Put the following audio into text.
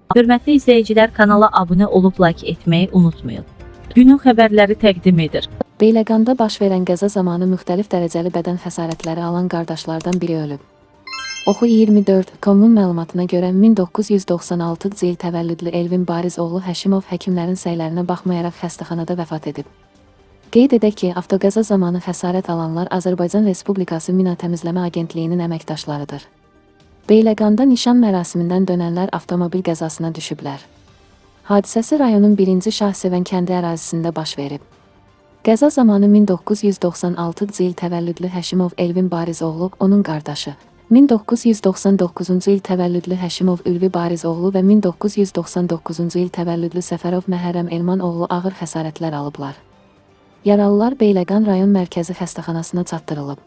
Hörmətli izləyicilər, kanala abunə olub like etməyi unutmayın. Günün xəbərləri təqdim edir. Beyləqanda baş verən qəza zamanı müxtəlif dərəcəli bədən xəsarətləri alan qardaşlardan biri ölüb. Oxu 24.com-un məlumatına görə 1996-cı il təvəllüdlü Elvin Bariz oğlu Həşimov həkimlərin səylərinə baxmayaraq xəstəxanada vəfat edib. Qeyd edək ki, avtoqəza zamanı xəsarət alanlar Azərbaycan Respublikası Mina Təmizləmə Agentliyinin əməkdaşlarıdır. Beyləqanda nişan mərasimindən dönənlər avtomobil qəzasına düşüblər. Hadisəsi rayonun 1-ci Şahsevən kəndi ərazisində baş verib. Qəza zamanı 1996-cı il təvəllüdlü Həşimov Elvin Bariz oğlu, onun qardaşı, 1999-cu il təvəllüdlü Həşimov Ülvi Bariz oğlu və 1999-cu il təvəllüdlü Səfərov Məhərrəm Elman oğlu ağır xəsarətlər alıblar. Yaralılar Beyləqan rayon mərkəzi xəstəxanasına çatdırılıb.